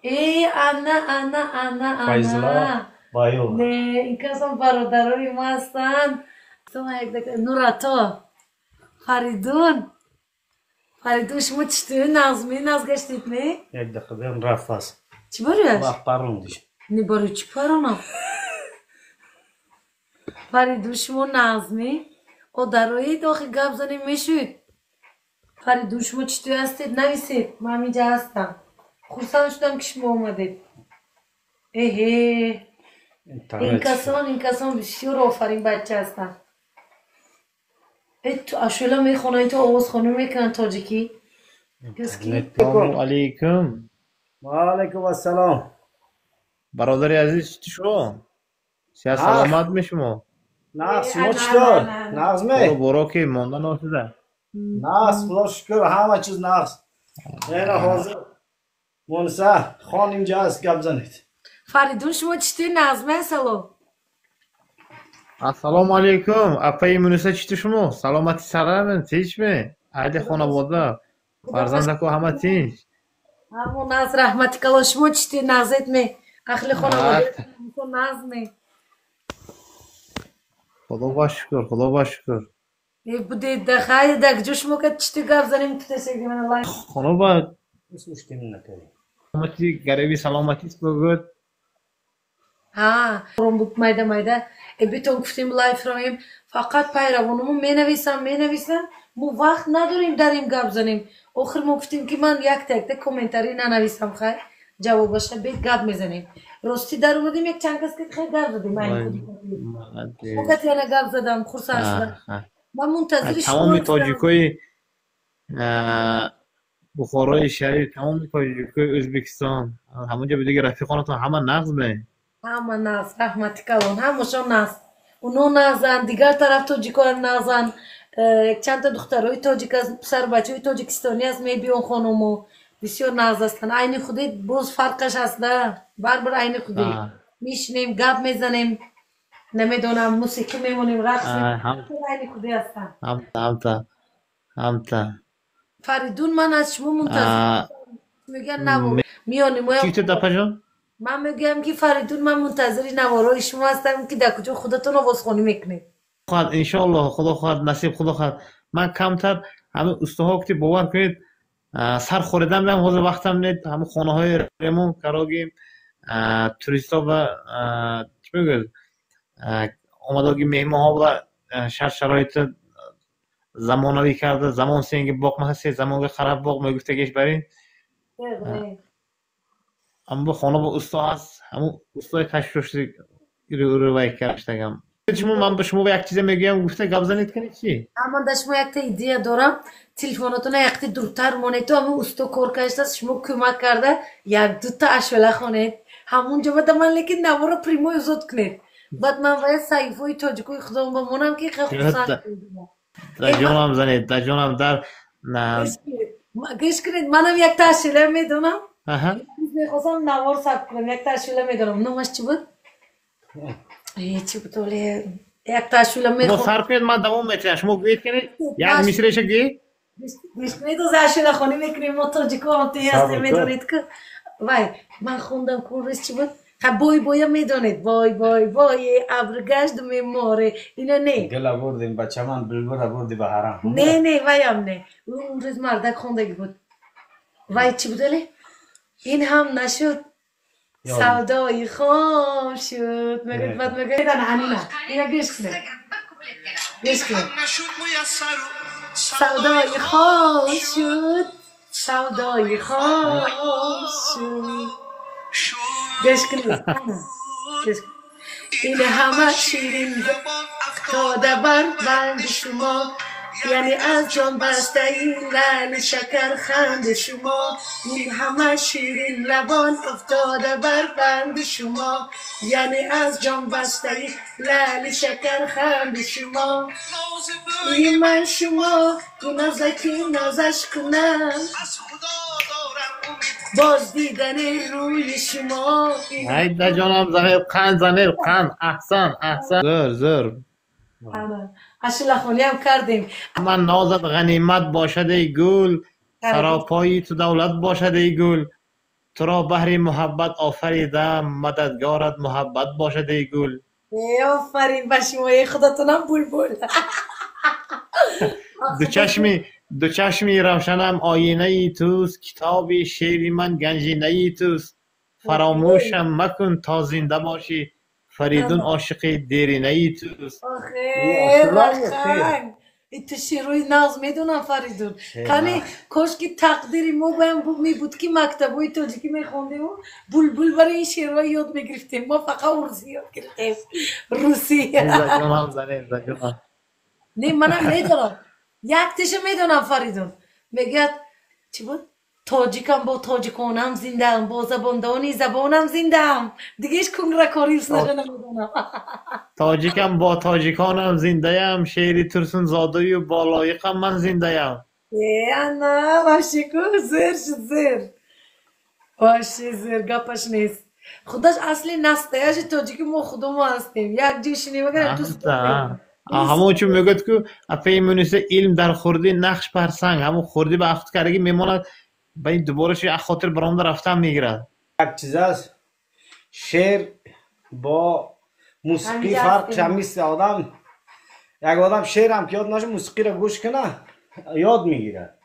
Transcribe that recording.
Э, ана, ана, ана, ана. Не, ин касон бародарои мо ҳастанд. Нурато, Фаридун. Фаридун, шумо читои нағзми нағз гаштед, не? Як дақиқа биям, рафт аст. Чӣ барояш? Вақт парондиш. Не, барои чӣ паронам? Фаридун, шумо нағзмӣ? Одароид, охи гап занем мешуд. Фаридун, шумо читои ҳастед? Нависед, ман ҳаминҷа ҳастам. Хурсанд шудам, ки шумо омадед. Эҳе, ин касон бисёр офарин бача ҳастанд. Ашӯла мехонанд, то овозхонӣ мекунанд тоҷикӣ. Ассалому алайкум. Ва алайкум ассалом. Бародари азиз, чӣ шумо? Сиҳат саломат мешумо? Нағз, шумо читор? Нағзме? Боро ки монда ношуда. Нағз, худо шукр, ҳама чиз нағз. Ена ҳозир Муниса хон инҷа аст, гап занед. Фаридун, шумо читои нағзме? Салом. Ассалому алайкум, апаи Муниса, читу шумо? Саломати сараме, тинчме? Аҳли хонавода, фарзандако ҳама тинч? Ҳамо нағз, раҳмати калон. Шумо читои нағзетме? Аҳли хонавода нағзме? Худо ба шукр, худо ба шукр. Будед хай, дар ҷо шумо ка читои гап занем? Хоноба саломати гариби саломатист бигӯд. Ҳа, буд, майда майда битон гуфтем, лайф равем. Фақат пайравонумо менависам, менависам, мо вақт надорем дарем гап занем. Охир мо гуфтем, ки ман якта якта комментарий нанависам, хай, ҷавобаша бед гап мезанем. Ростӣ даромадем, як чанд кас ки хай гап задем. Яна гап задам, хурсанд шудам, ман мунтазири. Тамоми тоҷикои Бухорои шариф, тамоми тоҷикои Ӯзбекистон, ҳамонҷо дига рафиқонатон ҳама нағз ме? Ҳама нағз, раҳмати калон, ҳамашон нағз. Уно нағзанд, дигар тараф тоҷикоам нағзанд. Чандта духтарои тоҷик аст, писарбачаҳои тоҷикистонӣ аст, мебиён хонумо, бисёр нағз ҳастанд. Айни худи боз фарқаш аст да, барбар айни худи мешинем, гап мезанем, намедонам, мусиқӣ мемонем, рақс, айни худи ҳастанд. Ҳамта, ҳамта. Фаридун, ман аз шумо мунтазир мегӯям наво миёни мо. Чӣ гуфтед, апаҷон? Ман мегӯям, ки Фаридун, ман мунтазири наворои шумо ҳастам, ки дар куҷо худатон овозхонӣ мекунед. Хоҳад, иншоаллоҳ, худо хоҳад, насиб, худо хоҳад. Ман камтар ҳамин устоҳо ки бовар кунед, сар хӯридан меам, ҳозир вақтам нет. Ҳамин хонаҳои ремонт карогим, туристҳо ва чӣ мегӯяд, омадоги меҳмонҳо ва шарт шароити замонавӣ карда, замон сенги боқмаса, се замонга қараб боқ мегуфтагиш барин. Аммо хона бо усто ҳаст, ҳамун устои кашфшошти рӯвай карштагам. Шумо, ман ба шумо як чизе мегӯям, гуфта гап занед кани чӣ? Ман дар шумо якта идея дорам. Телефонотона якти дуртар монед, то ҳамун усто кор каштааст, шумо кӯмак карда як дута ашвела хонед ҳамун ҷо. Бада ман лекин наворо прямой озод кунед, баъд ман вая саҳифаи тоҷикои худом бамонам, ки хурсанд. Даҷонам занед, даҷонам дар. Гӯш кунед, манам якта ашвела медонам, мехостам навор сабт кунам. Якта ашвела медонам, номаш чӣ буд? Чӣ буд оле? Якта ашвела. Шумо сар кунед, ман давом метиҳам. Шумо гӯед кунед, як мисреша гӯед. Гӯш кунед, оз ашвелахонӣ мекунем. Мо тоҷико ҳастем, медонед ку. Вай, ман хондам кунрӯз, чӣ буд? Ха, бой боя медонед, бой бой бой, абр гашт меморе, ина не? Гила бурдим ба чаман, булбула бурди ба ҳарам. Не, не, ваям не. Он рӯз мардак хондагӣ буд. Вай, чӣ буд оле? Ин ҳам нашуд, савдои хом шуд, мегӯяд. Баъд мегӯяд, анина, ина гӯш кунед, гӯш кунед: савдои хом шуд, савдои хом шуд. Гӯш кунед, ин ҳама ширин афтода бар банди шумо, яъне аз ҷон бастаи лали шакарханди шумо. Ин ҳама ширин лабон афтода бар банди шумо, яъне аз ҷон бастаи лали шакарханди шумо. И ман шумо гунозаки нозаш кунам, боз дидани рӯи шумо. Ҳайда, ҷонам, занед, қанд занед, қанд. Аҳсан, аҳсан, зӯр, зӯр. Ашулахониам кардем. Ман нозат ғанимат бошад, эй гул, саропои ту давлат бошад, эй гул. Туро баҳри муҳаббат офаридам, мададгорат муҳаббат бошад, эй гул. Офарин ба шумо, худатонам булбул. Ду чашми равшанам оинаи туст, китоби шеъри ман ганҷинаи туст. Фаромӯшам макун то зинда бошӣ, Фаридун ошиқи деринаи туст. Ту шеърҳои нағз медонам, Фаридун. Кани, кошки тақдири мо баям мебуд, ки мактабҳои тоҷикӣ мехондему булбул барои ин шеърҳо ёд мегирифтем. Мо фақат урусӣ ёд гирифтем, русӣ. Не, манам медонам, якташа медонам, Фаридун. Мегӯяд, чӣ буд, тоҷикам, бо тоҷиконам зиндаам, бо забондони забонам зиндаам. Дигеш кунгракори уснаша намедонам. Тоҷикам, бо тоҷиконам зиндаям, шеъри Турсунзодаю болоиқам ман зиндаям. Э, ана вообще ку зер шуд, зер, вообще зер, гапаш нест. Худаш асли настоящий тоҷики мо худомо ҳастем. Як ҷой шинем, агар Ҳамон чун мегӯяд ку апаи Муниса, илм дар хурдӣ нақш бар санг. Ҳамон хурдӣ ба ахт кардагӣ мемонад, ба ин дубора ши хотир баромада рафтан мегирад. Як чиз аст, шеър бо мусиқӣ фарқш ҳамист. Одам, як одам шеърам ки ёд наша, мусиқиро гӯш куна, ёд мегирад.